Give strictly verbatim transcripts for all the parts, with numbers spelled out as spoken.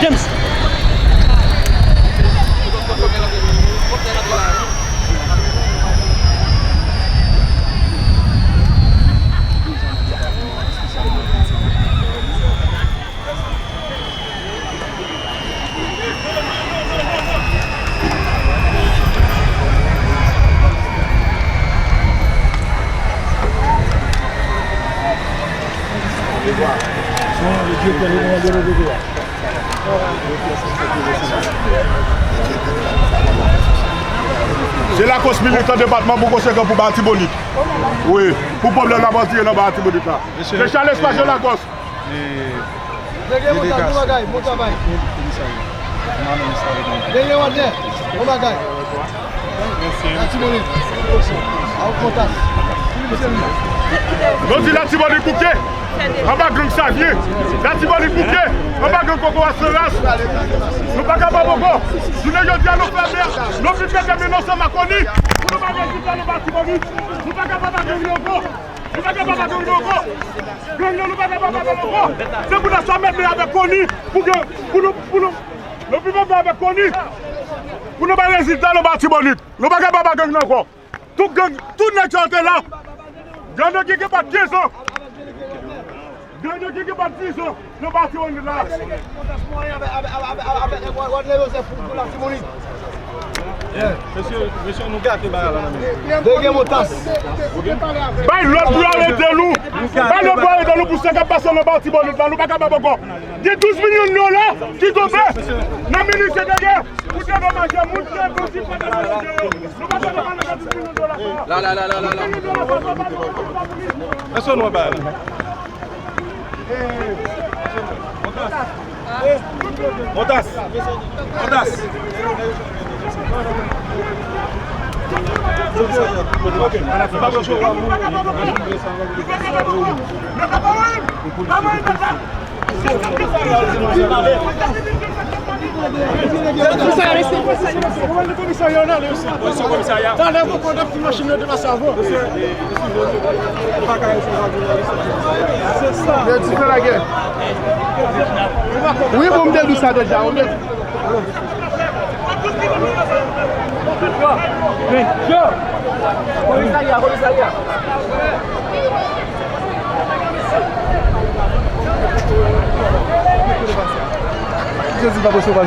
James. Se Lakòs, militan depatman pou konsekan pou Ba Latibonit. Wi, pou pwoblèm n ap andire nan Ba Latibonit la. Se Charles Espace Lakòs. Dege montaj, bon bagay, bon travay. Dege Wadnè, bon bagay. Latibonit, a ou kontak. Nou di Latibonit bouke anba gang Savye. Latibonit bouke anba gang Kokorat Sanras. Nou pa kapab ankò. Jounen jodi a, nou fèmen, nou fin fèmen ansanm ak Koni pou nou pa reziste nan Latibonit. Nou pa kapab ak gang yo ankò. Nou pa kapab ak gang yo ankò. Gang nan, nou pa kapab avè l ankò. Se pou nou sa mete avèk Koni pou ke, pou nou, pou nou, nou pi fè avèk Koni pou nou bay rezilta nan Latibonit. Nou pa kapab ak gang nan ankò. Tout gang, tout nèg sa yo te la. Gang nan ki gen pa kenz an. Gang nan ki gen pa diz an. Nan Latibonit la. Mesye, mesye, nou gate bagay la nan men. Dege Motas. Bay lòd pou yo arete nou. Bay lòd pou yo arete nou pou sa k ap pase nan Latibonit la. Nou pa kapab ankò. Gen douz milyon dola ki tonbe nan minis Dege pou dedomaje moun ki enpozib pandan yo. Nou pa kapab ann anba douz milyon dola sa. La, la, la, la, la, la. Douz milyon dola sa. Èske nou anba la? Motas! Motas! Yo di fè lagè. Wi, bon, m te di sa deja, wi. Komisarya, komisarya. Jezi pa resevwa l.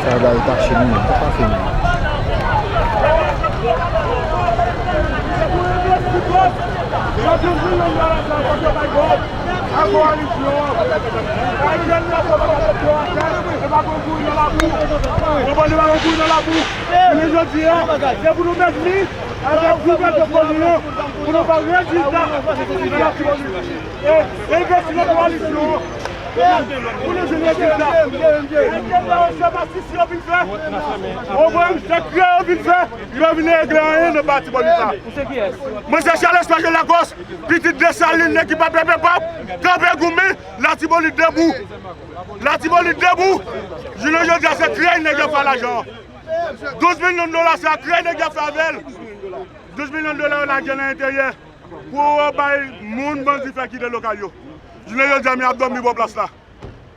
Sa yo ba yo tache nou menm, pa fè nou. Jodi a, se pou nou mèt li avèk gouvènman kolon pou nou ba rezilta nan Latibonit. E, envesti nan koalisyon an pou nou jwenn rezilta. Enkyete w, se pa sisi yo vin fè. Omwen, se kreye yo vin fè. Yo pa vin regle anyen nan Latibonit la. Mwen se Charles Espace Lakòs, pitit Desalin, nèg ki pa pè pè pap, kanpe goumen, Latibonit debou. Latibonit debou. Jounen jodi a, se kreye nèg yo fè lajan an. Douz milyon dola, se kreye nèg yo fè avè l. Douz milyon dola yo lage nan enteryè pou yo bay moun bandi fè kite lokal yo. Jounen jodi a, men ap dòmi bò plas la.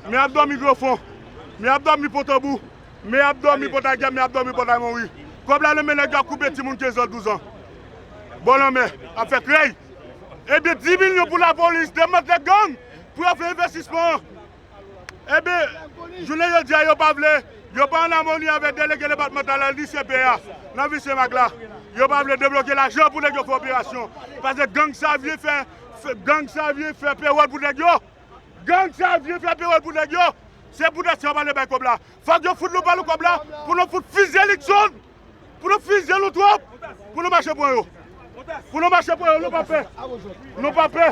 Men ap dòmi Granfon. Men ap dòmi Potanbou. Men ap dòmi Pòtay Gèp, men ap dòmi Pòtay Monri. Kòb la nan men nèg yo ap koupe timoun kenz an, douz an. Bò lanmè, ap fè krèy. Ebyen, dis milyon pou lapolis, demantle gang, pou yo fè envestisman an. Ebyen, jounen jodi a, yo pa vle, yo pa ann amoni avèk delege depatmantal la, ni C P A, nan Visye Mag la. Yo pa vle debloke lajan pou nèg yo fè operasyon. Paske gang Savye fè, fè, gang Savye fè pewòl pou nèg yo. Gang Savye fè pewòl pou nèg yo. Se poutèt sa yo pa vle bay kòb la. Fòk yo fout nou ba nou kòb la pou nou fout fizye Likson. Pou nou fizye nou twòp. Pou nou mache pran yo. Pou nou mache pran yo, nou pa pè. Nou pa pè.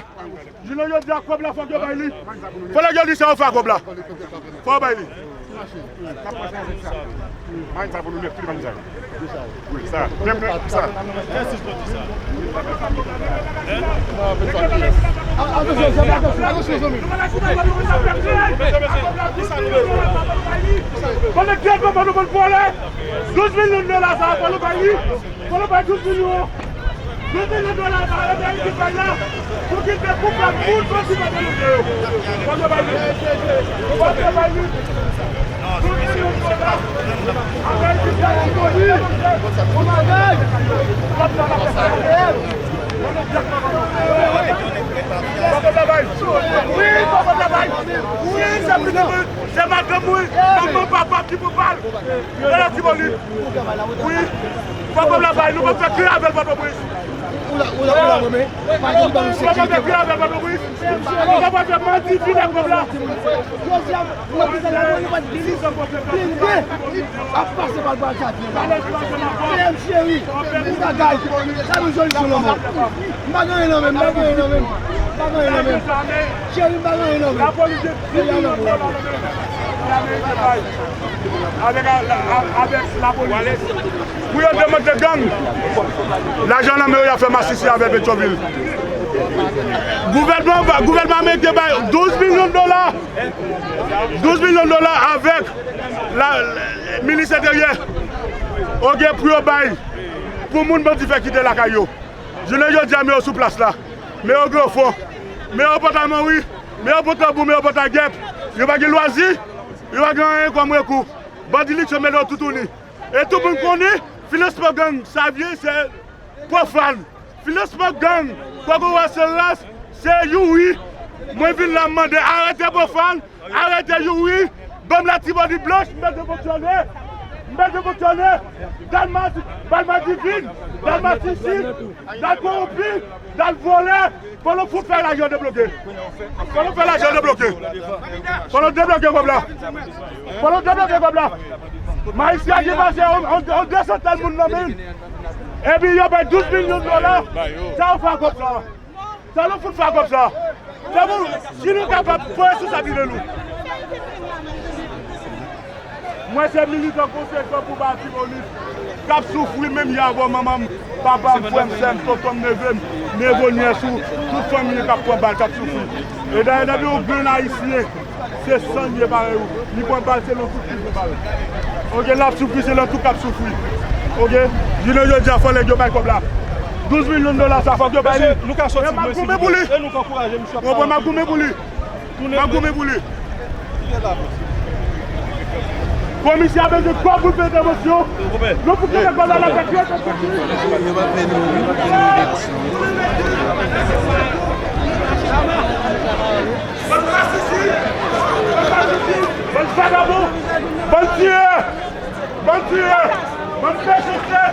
Jounen jodi a, kòb la fòk yo bay li. Fò nèg yo di sa yo fè a kòb la. Fò yo bay li. Wi, sa. Menm sa. Pandan ke kòman nou konn vòlè? Douz milyon dola sa, fò nou bay li. Fò nou bay douz milyon. Douz milyon dola, ba, e, Ayiti bay la. Pou ki te koupe moun, pou ki te koupe yo. Fò nou bay li. Fò nou bay li. Douz milyon dola. Ayiti bay li. Fò nou bay li. Fò nou bay li. Wi, fò nou bay li. Wi, se pou nou. Se madanm, wi. Manman, papa ki pou bay. Nan Latibonit. Wi. Fò kòb la bay, nou p ap fè kri avè l Pòtoprens. Oula, oula, oula, mwen, men. Pa gen ban nou sekirite. Nou p ap fè kri avè l Pòtoprens. Nou p ap fè manti vin ak kòb la. Jozèf, nou ap fè la, nou pa t blende. Ap pase pa l bal sa vyen la. P M cheri, pou bagay. Sa nou jwenn sou lòmò. M pa gen anyen nan men m, m pa gen anyen nan men m. M pa gen anyen nan men m. Cheri, m pa gen anyen nan men m. Avèk, avèk lapolis. Pou yo demante gang. Lajan nan men yo, y ap fè masisi avè Petyonvil. Gouvènman, gouvènman ameriken bay douz milyon dola. Douz milyon dola avèk la, minis enteryè. Oke, pou yo bay. Pou moun bandi fè kite lakay yo. Jounen jodi a, men yo sou plas la. Men yo gen fon. Men yo pòt a manwi. Men yo pòt a tanbou, men yo pòt a gèp. Yo pa gen lwazi. Yo pa gen anyen kòm rekou. Bandi Likson mele yo toutouni. E tout moun konnen, finansman gang, sa vye, se pwofàn. Finansman gang, kokorat se ras, se Youri. Mwen vin la, m mande, arete pwofàn, arete Youri, ban m Latibonit blanch, m mete fonksyone, m mete fonksyone, dal ma-, dal madivin, dal matisin, dal kowonpi, dal vòlè, fò nou fout fè lajan debloke. Fò nou fè lajan debloke. Fò nou debloke kòb la. Fò nou debloke kòb la. Majistra ki pase yon, yon, yon de santèn moun nan men l. Epi yo bay douz milyon dola. Sa yo fè ak kòb sa? Sa nou fout fè ak kòb sa? Se pou, si nou kapab, pou responsabilize nou. Mwen se militan konsekan pou Latibonit k ap soufri menm jan avè w, manman m, papa m, frè m, sè m, tonton m, neve m, neve nyès ou, tout fanmi k ap pran bal, k ap soufri. E dayè, depi yon grenn ayisyen, se san l ye parèy ou, li pran bal, se nou tout ki pran bal. Oke, l ap soufri, se nou tout k ap soufri. Oke, jounen jodi a, fò nèg yo bay kòb la. Douz milyon dola sa, fòk yo bay li. Mesye, nou ka soti, m ap goumen pou li. E nou k ankouraje misye ap travay. M ap goumen pou li. M ap goumen pou li. Komisè a bezwen kòb pou l fè entèvansyon. Nou pou kenbe kòb la, n ap fè kreye. Bann masisi, bann masisi, bann vagabon, bann tirè, bann tirè, bann mechanste.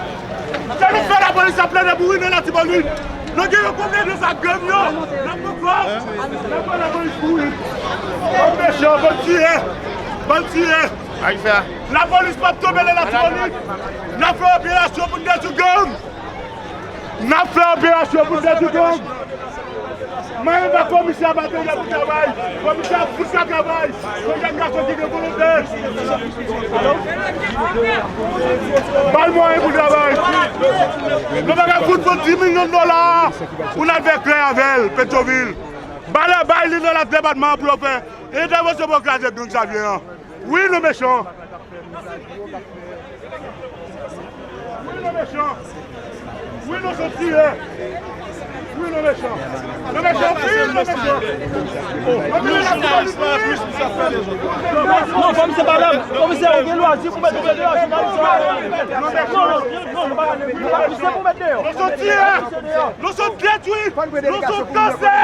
Sa nou fè lapolis ap plede mouri nan Latibonit? Nou gen yon konbyen de sa gang yo? N ap pran kòb, n ap pran lapolis mouri. Bann mechan, bann tirè, bann tirè. Lapolis p ap tonbe nan Latibonit. N ap fè operasyon pou n detwi gang. N ap fè operasyon pou n detwi gang. Mwen menm ak komisè a pa tande pou travay. Komisè a fout ka travay. Komisè a gason ki gen volonte. Ba l mwayen pou travay. Nou pa ka fout pran dis milyon dola pou n al fè klè avè l, Petyonvil. Ba l, bay li nan lòt depatman pou yo fè entèvansyon pou yo kraze gang sa vyen an. Wi, nou mechan. Wi, nou mechan. Wi, nou se tirè. Wi, nou mechan. Nou mechan, wi, nou mechan. Non, komisè pa menm. Komisè, ou gen lwazi pou mete nou deyò, jounalis sa. Non, non, non, nou pa ka mete nou deyò. Nou se tirè. Nou se detwi. Nou se kansè.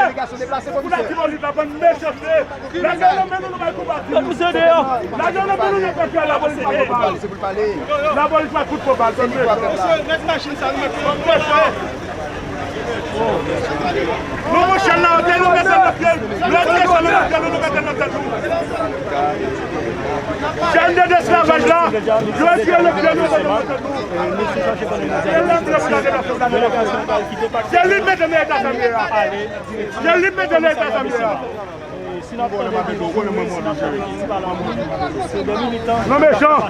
Pou Latibonit la, bann mechanste. Lajan nan men nou, nou bay konba. Fòk misye deyò. Lajan nan men nou, nou fè fè lapolis pa konba. Lapolis pa fout konba. Mesye, met machin sa, nou met konba. Nou pran chèn la, nou mete nan pye l. Nou retire chèn nan nan pye nou, nou mete nan tèt nou. Chèn de esklavaj la, nou retire nan pye nou, nou mete nan tèt nou. Se li k mete nan eta sa m ye a. Se li k mete nan eta sa m ye a. Non, mechan.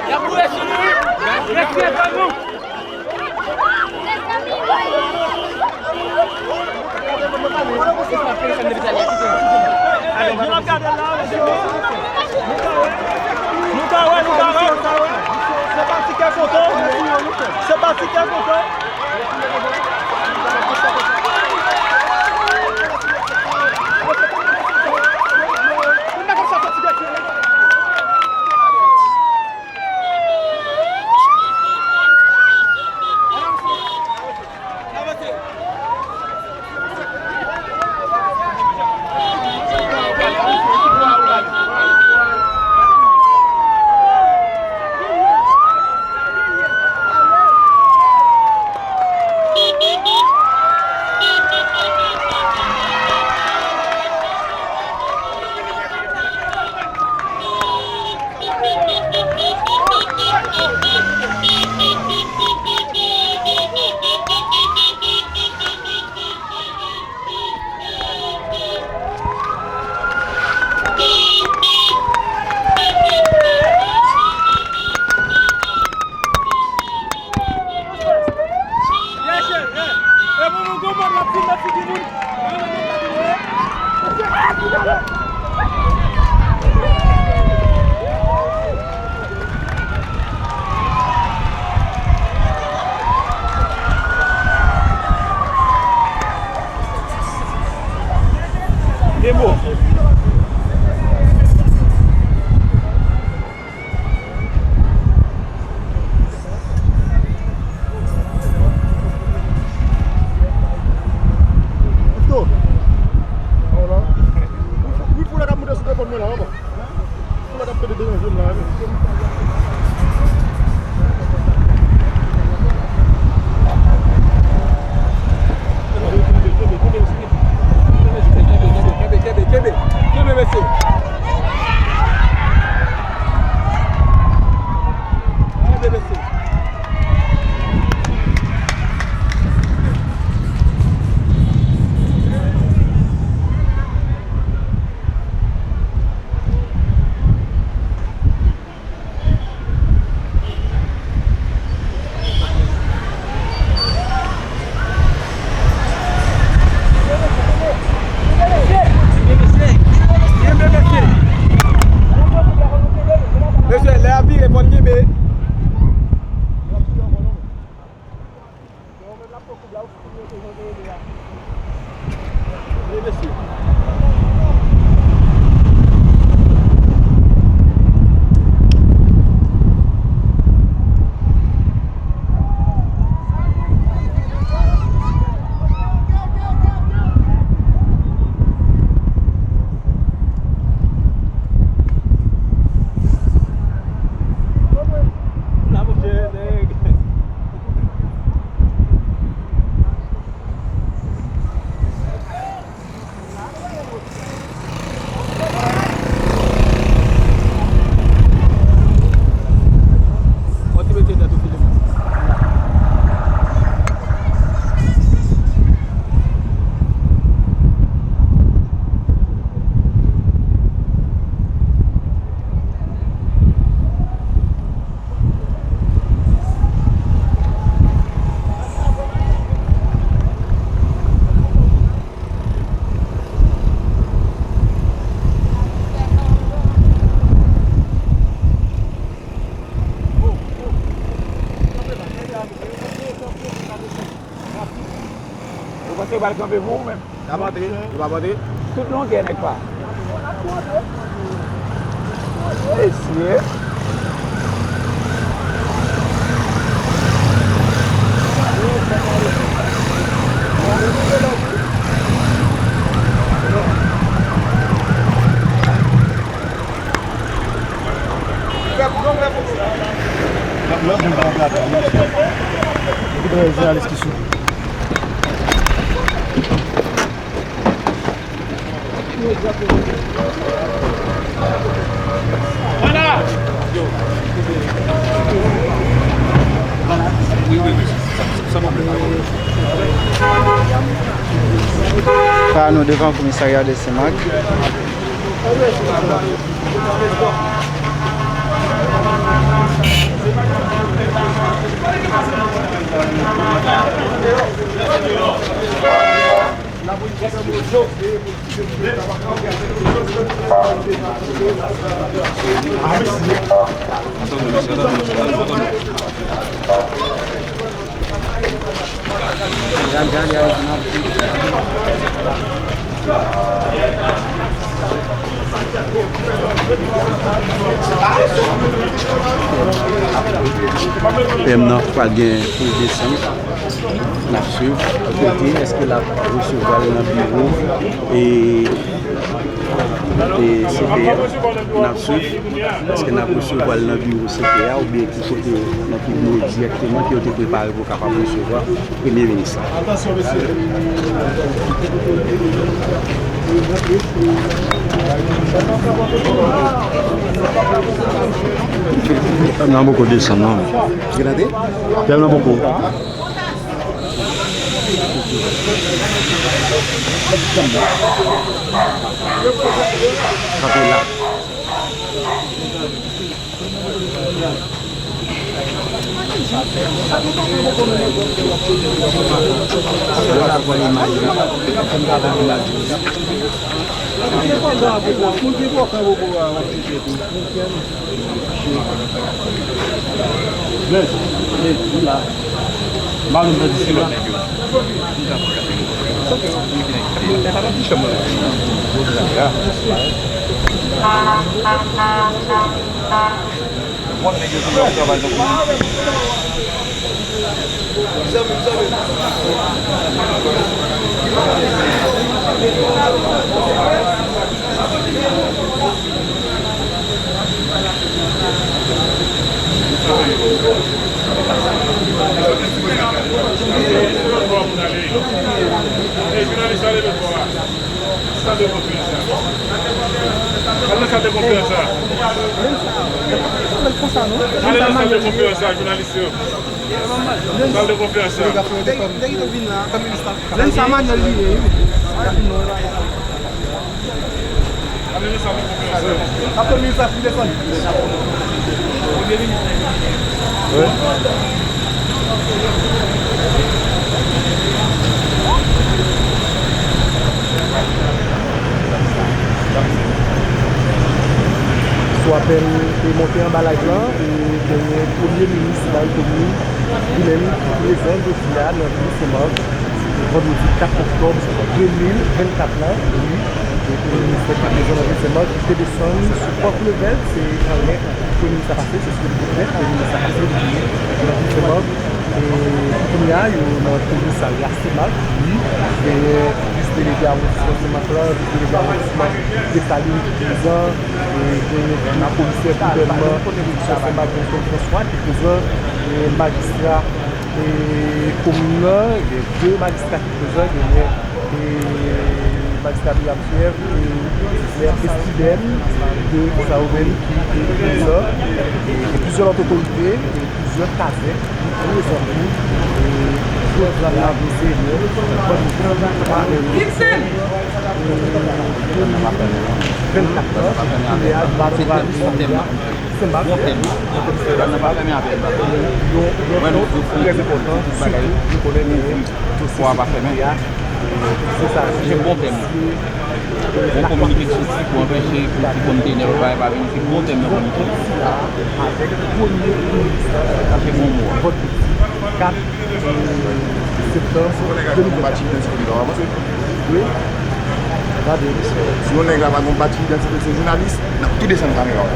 Y ap boule sou nou, wi. Respè pa nou. Nou ka wè, nou ka wè, nou ka wè. Se pa ti kè kontan. Se pa ti kè kontan. Demo. Wi, pou lè k ap moute sou telefòn mwen la, manman. Pou lè k ap pede deranje m la, wi. Kenbe, kenbe, kenbe, kenbe, kenbe, mesye. Kenbe, mesye. Al kanpe pou ou menm. N ap antre, nou p ap antre. Tout longè nèg pa. Mesye. Jounalis ki sou. Sa nou devan komisarya de Senmak. P M nan pral gen pou desann. N ap swiv kote, èske l ap resevwa l nan biwo e, e C P A. N ap swiv èske n ap resevwa l nan biwo C P A oubyen ki kote, nan ki biwo dirèkteman ke yo te prepare pou kapab resevwa Premye Minis la. Nan poko desann non. Nan poko. Kanpe la. Sal de konferans la. Al nan sal de konferans la. Ale nan sal de konferans la, jounalis yo. Sal de konferans la. Lè sa Manuel li ye, wi. Ale nan sal de konferans la. Apre minis la, pou desann. Premye minis. Sou apèl e monte anba live lan, e genyen premye minis Marie Corinne, li menm ki prezan jodi a nan vil Senmak, vandredi kat oktòb de mil vennkat la, wi, e premye minis la ki prezan nan vil Senmak, ki te desann sou Pòt Levèl, se Kalmè, Premye minis la pase, se sou Pòt Levèl, Premye minis la pase, li nan vil Senmak. E pou kounye a, yo nan komisarya Senmak, wi. Genyen vis delege awondisman Senmak la, vis delege awondisman Desalin ki prezan, e genyen komisè gouvènman komisyon Senmak, Johnson François, ki prezan, e majistra, e komin nan, gen de majistra ki prezan, genyen, e majistra William Fièvre, e mè Estidèm de Sawoven ki te prezan, e gen plizyè lòt otorite, e plizyè kazèk ki prezan tou, e jodi a se vennkat la, kounye a, Senmak. Bon tèm. Nan pa fèmen avè l. Yon, yon fòs trè enpòtan, sitou nou konnen nou gen dosye sekirite a. Se bon tèm. Bon kominike k soti pou anpeche pou ti kontènè yo pa, pa vini. Se bon tèm nan kominike. Sa se bon mo a. Vòt kat, e, Septanm, si yon nèg la pa gon badge idantite, se yon jounalis, n ap tou desann kamera w.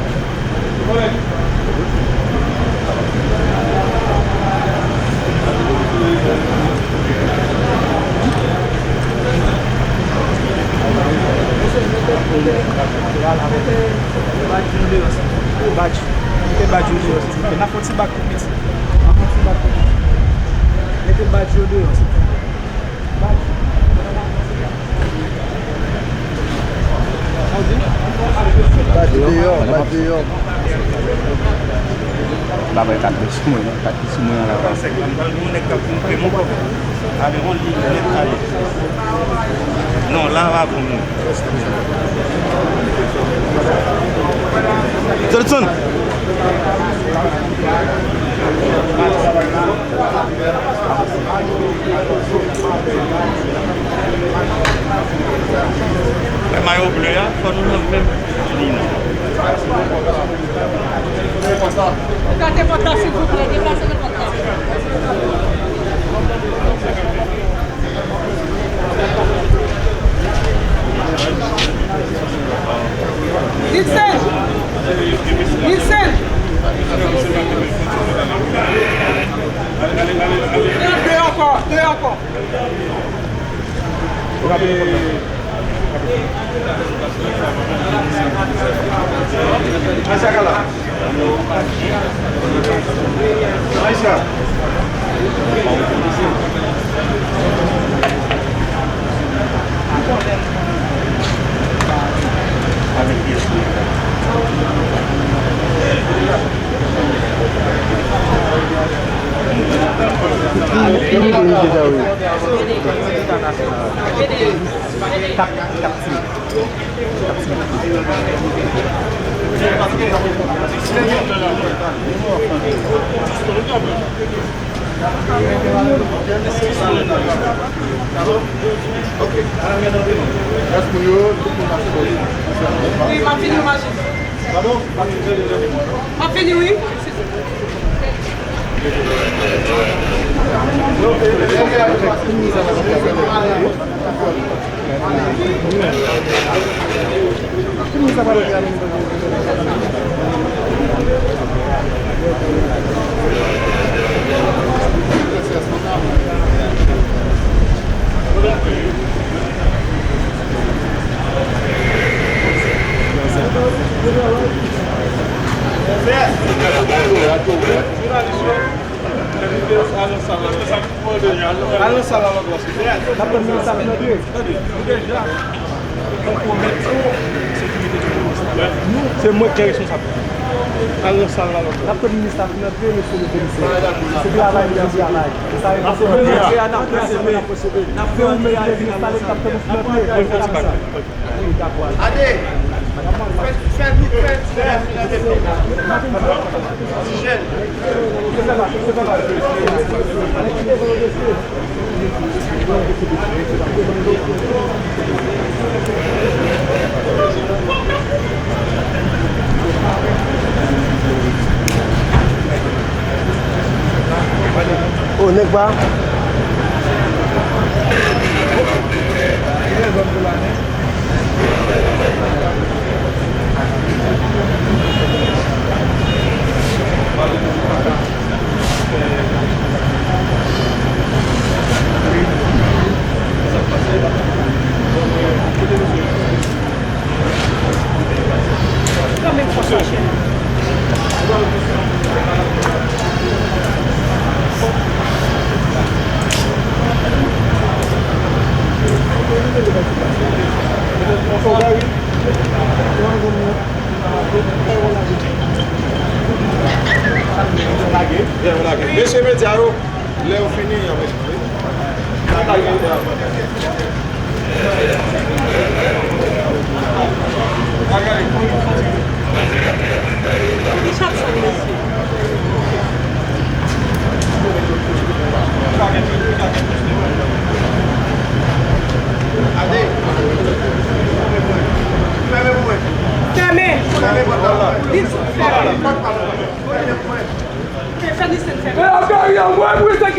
Badge yo deyò, silvouplè. Badge. Mete badge yo deyò, silvouplè. N ap fè yon ti bak pou piti. N ap fè yon ti bak pou piti. Mete badge yo deyò, silvouplè. Badge. Badge deyò, badge deyò. Ba bay kat de sou mwen, non. Kat de sou mwen an la. Yon nèg k ap montre mwen. Ale, on li nèt, ale. Non, la va pou nou. Jolson. Mayo ble a, fò nou nan menm liy nan. Gade pòt la, silvouplè, deplase nan pòt la. Nilsen! Nilsen! De ankò, de ankò. Wi, m ap vini, m ap vini. M ap vini, wi. Al nan sal la lòt bò. N ap tann minis la fin antre. Se mwen ki gen responsab. Al nan sal la lòt bò. N ap tann minis la fin antre, mesye le komisè. Se travay nou, se travay. Se sa, n ap fè antre a, n ap fè antre a, n ap fè antre a, n ap tann ou fin antre. Ade! Fè, fè, fè, fè, fè, fè, fè, fè, fè, fè, fè, fè, fè, O, nèg pa. Mesye medya yo, lè yo fini, y ap Fèmen! Fèmen! Fèmen!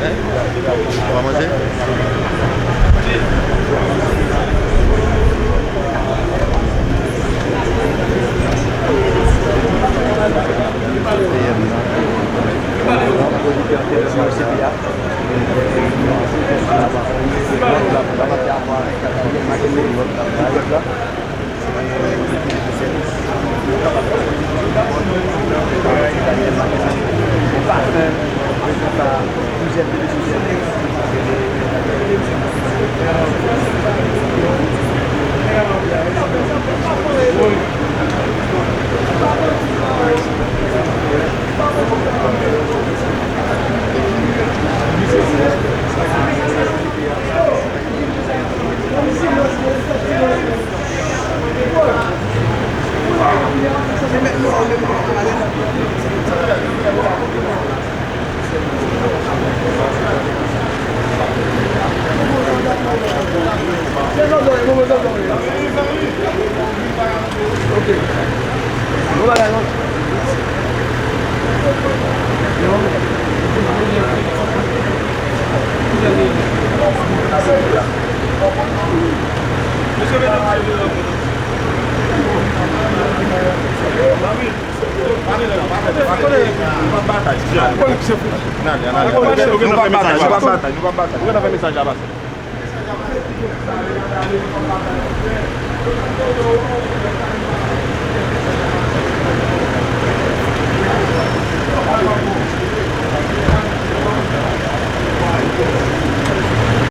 Hein? Ou pa manje?